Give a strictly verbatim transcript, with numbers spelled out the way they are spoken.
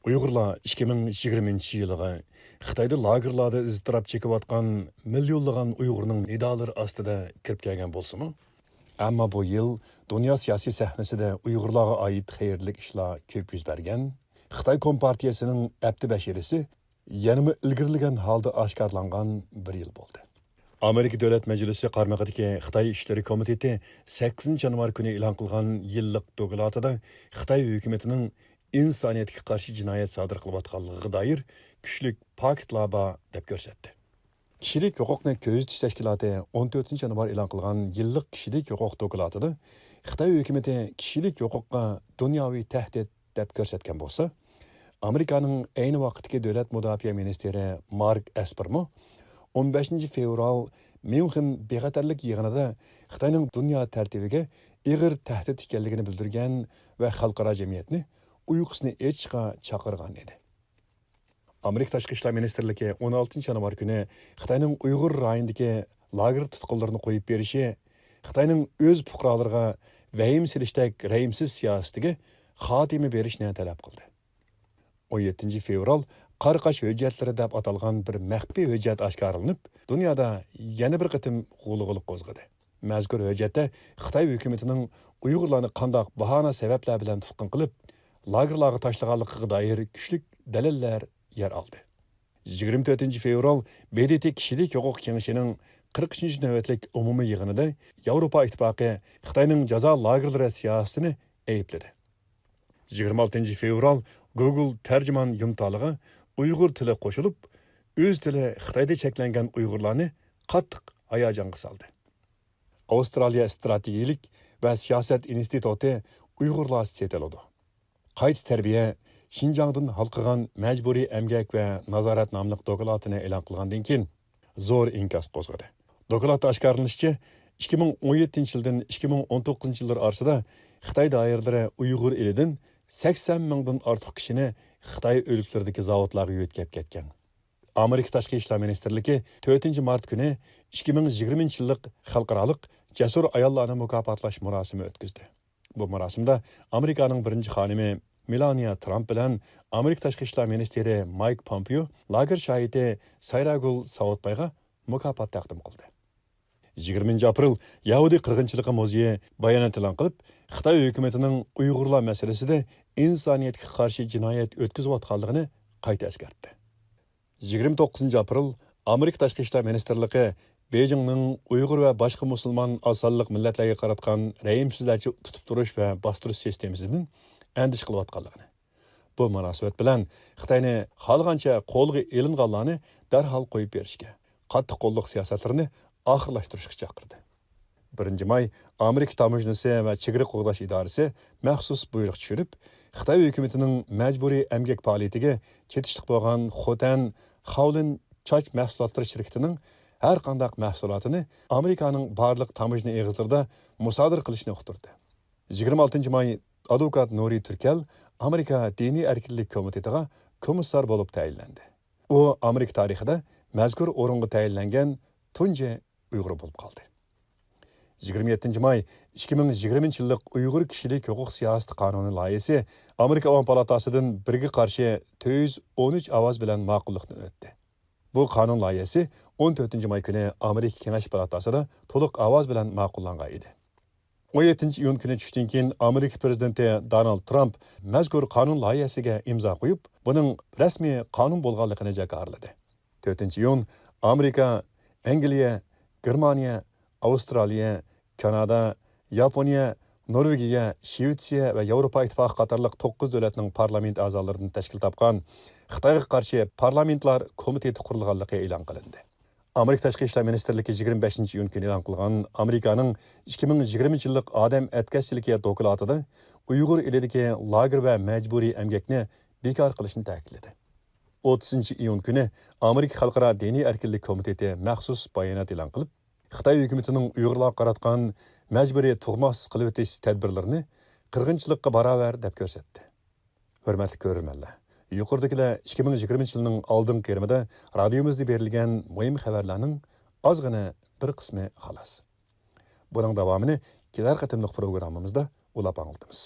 ئۇيغۇرلار ئىككى مىڭ يىگىرمىنچى يىلىغا خىتايدا لاگېرلاردا ئىزتىراپ چېكىۋاتقان مىليونلىغان ئۇيغۇرنىڭ نىدالىرى ئاستىدا كىرىپ كەلگەن بولسىمۇ، ئەمما بۇ يىل دۇنيا سىياسىي سەھنىسىدە ئۇيغۇرلارغا ئائىت خەيرلىك ئىشلار كۆپ يۈز بەرگەن، خىتاي كومپارتىيەسىنىڭ ئەپتى بەشىرىسى يەنىمۇ ئىلگىرىلىگەن ھالدا ئاشكارىلانغان بىر يىل بولدى. ئامېرىكا دۆلەت مەجلىسى قارمىقىدىكى خىتاي ئىشلىرى كومىتېتى سەككىزىنچى يانۋار كۈنى ئېلان قىلغان يىللىق دوكلاتىدا خىتاي ھۆكۈمىتىنىڭ ئىنسانىيەتكە قارشى جىنايەت سادىر قىلىۋاتقانلىقىغا دائىر كۈچلۈك پاكىتلار بار، دەپ كۆرسەتتى. كىشىلىك ھوقۇقنى كۆزىتىش تەشكىلاتى ئون تۆتىنچى يانۋار ئېلان قىلغان يىللىق كىشىلىك ھوقۇق دوكلاتىدا خىتاي ھۆكۈمىتى كىشىلىك ھوقۇققا دۇنياۋى تەھدىت دەپ كۆرسەتكەن بولسا، ئامېرىكانىڭ ئەينى ۋاقىتتىكى دۆلەت مۇداپىئە مىنىستىرى مارك ئەسپېرمۇ ئون بەشىنچى فېۋرال ميۇنخېن بىخەتەرلىك يىغىنىدا خىتاينىڭ دۇنيا تەرتىپىگە ئېغىر تەھدىت ئىكەنلىكىنى بىلدۈرگەن ۋە خەلقئارا جەمئىيەتنى ئۇيقۇسىنى ئېچىشقا چاقىرغان ئىدى. ئامېرىكا تاشقى ئىشلار مىنىستىرلىكى ئون ئالتىنچى يانۋار كۈنى خىتاينىڭ ئۇيغۇر رايونىدىكى لاگېر تۇتقۇنلىرىنى قويۇپ بېرىشى، خىتاينىڭ ئۆز پۇقرالىرىغا ۋەھىمە سېلىشتەك رەھىمسىز سىياسىتىگە خاتىمە بېرىشنى تەلەپ قىلدى. ئون يەتتىنچى فېۋرال قارا قاش ھۆججەتلىرى دەپ ئاتالغان بىر مەخپىي ھۆججەت ئاشكارىلىنىپ، دۇنيادا يەنە بىر قېتىم غۇلغۇلا قوزغىدى. مەزكۇر ھۆججەتتە خىتاي ھۆكۈمىتىنىڭ ئۇيغۇرلارنى قانداق باھانە سەۋەبلەر بىلەن تۇتقۇن قىلىپ، لاگېرلارغا تاشلىغانلىقىغا دائىر كۈچلۈك دەلىللەر يەر ئالدى. يىگىرمە تۆتىنچى فېۋرال ب د ت كىشىلىك ھوقۇق كېڭىشىنىڭ قىرىق ئۈچىنچى نۆۋەتلىك ئومۇمىي يىغىنىدا ياۋروپا ئىتتىپاقى خىتاينىڭ جازا لاگېرلىرى سىياسىتىنى ئەيىبلىدى. يىگىرمە ئالتىنچى فېۋرال گوگول تەرجىمان يۇمتالىغا ئۇيغۇر تىلى قوشۇلۇپ، ئۆز تىلى خىتايدا چەكلەنگەن ئۇيغۇرلارنى قاتتىق ھاياجانغا سالدى. ئاۋسترالىيە ئىستراتېگىيىلىك ۋە سىياسەت ئىنستىتۇتى ئۇيغۇرلار سېتىلىدۇ. قايتا تەربىيە، شىنجاڭدىن ھالقىغان مەجبۇرىي ئەمگەك ۋە نازارەت ناملىق دوكلاتىنى ئېلان قىلغاندىن كېيىن، زور ئىنكاس قوزغىدى. دوكلاتتا ئاشكارىلىنىشىچە، ئىككى مىڭ ئون يەتتىنچى يىلدىن ئىككى مىڭ ئون توققۇزىنچى يىللار ئارىسىدا خىتاي دائىرىلىرى ئۇيغۇر ئېلىدىن سەكسەن مىڭدىن ئارتۇق كىشىنى خىتاي ئۆلكىلىرىدىكى زاۋۇتلارغا يۆتكەپ كەتكەن. ئامېرىكا تاشقى ئىشلار مىنىستىرلىكى تۆتىنچى مارت كۈنى ئىككى مىڭ يىگىرمىنچى يىللىق خەلقئارالىق جەسۇر ئاياللارنى مۇكاپاتلاش مۇراسىمى ئۆتكۈزدى. بۇ مۇراسىمدا ئامېرىكانىڭ بىرىنچى خانىمى مېلانىيا ترامپ بىلەن ئامېرىكا تاشقى ئىشلار مىنىستىرى مايك پومپېيو لاگېر شاھىتى سايراگۈل ساۋۇتبايغا مۇكاپات تەقدىم قىلدى. يىگىرمىنچى ئاپرېل يەھۇدىي قىرغىنچىلىقى مۇزېيى بايانات ئېلان قىلىپ، خىتاي ھۆكۈمىتىنىڭ ئۇيغۇرلار مەسىلىسىدە ئىنسانىيەتكە قارشى جىنايەت ئۆتكۈزۈۋاتقانلىقىنى قايتا ئەسكەرتتى. يىگىرمە توققۇزىنچى ئاپرېل ئامېرىكا تاشقى ئىشلار مىنىستىرلىقى بېيجىڭنىڭ ئۇيغۇر ۋە باشقا مۇسۇلمان ئاز سانلىق مىللەتلەرگە قاراتقان رەھىمسىزلەرچە تۇتۇپ تۇرۇش ۋە باستۇرۇش سىستېمىسىدىن ئەندىشە قىلىۋاتقانلىقىنى، بۇ مۇناسىۋەت بىلەن خىتاينى خالىغانچە قولغا ئېلىنغانلارنى دەرھال قويۇپ بېرىشكە، قاتتىق قوللۇق سىياسەتلىرىنى ئاخىرلاشتۇرۇشقا چاقىردى. بىرىنچى ماي ئامېرىكا تاموژنىسى ۋە چېگرا قوغداش ئىدارىسى مەخسۇس بۇيرۇق چۈشۈرۈپ، خىتاي ھۆكۈمىتىنىڭ مەجبۇرىي ئەمگەك پائالىيىتىگە چېتىشلىق بولغان خوتەن خاۋلىن چاچ مەھسۇلاتلىرى شىركىتىنىڭ ھەر قانداق مەھسۇلاتىنى ئامېرىكانىڭ بارلىق تاموژنا ئېغىزلىرىدا مۇسادىرە قىلىشنى ئۇقتۇردى. يىگىرمە ئالتىنچى ماي ئادۋوكات نۇرى تۈركەل ئامېرىكا دىنىي ئەركىنلىك كومىتېتىغا كومىسسار بولۇپ تەيىنلەندى. ئۇ ئامېرىكا تارىخىدا مەزكۇر ئورۇنغا تەيىنلەنگەن تۇنجى ئۇيغۇر بولۇپ قالدى. يىگىرمە يەتتىنچى ماي ئىككى مىڭ يىگىرمىنچى يىللىق ئۇيغۇر كىشىلىك ھوقۇق سىياسىتى قانۇنى لايىھىسى ئامېرىكا ئاۋام پالاتاسىدىن بىرگە قارشى تۆت يۈز ئون ئۈچ ئاۋاز بىلەن ماقۇللۇقتىن ئۆتتى. بۇ قانۇن لايىھىسى ئون تۆتىنچى ماي كۈنى ئامېرىكا كېڭەش پالاتاسىدا تولۇق ئاۋاز بىلەن ماقۇللانغان ئىدى. ئون يەتتىنچى ئىيۇن كۈنى چۈشتىن كېيىن ئامېرىكا پىرېزىدېنتى دونالد ترامپ مەزكۇر قانۇن لايىھەسىگە ئىمزا قويۇپ، بۇنىڭ رەسمىي قانۇن بولغانلىقىنى جاكارلىدى. تۆتىنچى ئىيۇن ئامېرىكا، ئەنگلىيە، گېرمانىيە، ئاۋسترالىيە، كانادا، ياپونىيە، نورۋېگىيە، شىۋېتسىيە ۋە ياۋروپا ئىتتىپاقى قاتارلىق توققۇز دۆلەتنىڭ پارلامېنت ئەزالىرىدىن تەشكىل تاپقان خىتايغا قارشى پارلامېنتلار كومىتېتى قۇرۇلغانلىقى ئېلان قىلىندى. ئامېرىكا تاشقى ئىشلار مىنىستىرلىكى يىگىرمە بەشىنچى ئىيۇن كۈنى ئېلان قىلغان ئامېرىكانىڭ ئىككى مىڭ يىگىرمىنچى يىللىق ئادەم ئەتكەسچىلىكى دوكلاتىدا ئۇيغۇر ئېلىدىكى لاگېر ۋە مەجبۇرىي ئەمگەكنى بىكار قىلىشنى تەكىتلىدى. ئوتتۇزىنچى ئىيۇن كۈنى ئامېرىكا خەلقئارا دىنىي ئەركىنلىك كومىتېتى مەخسۇس بايانات ئېلان قىلىپ، خىتاي ھۆكۈمىتىنىڭ ئۇيغۇرلارغا قاراتقان مەجبۇرىي تۇغماس قىلىۋېتىش تەدبىرلىرىنى قىرغىنچىلىققا باراۋەر دەپ كۆرسەتتى. ھۆرمەتلىك كۆرۈرمەنلەر، يۇقىرىدىكىلەر ئىككى مىڭ يىگىرمىنچى يىلنىڭ ئالدىنقى يېرىمىدا رادىيومىزدا بېرىلگەن مۇھىم خەۋەرلەرنىڭ ئازغىنە بىر قىسمى خالاس. بۇنىڭ داۋامىنى كېلەر قېتىملىق پروگراممىمىزدا ئۇلاپ ئاڭلىتىمىز.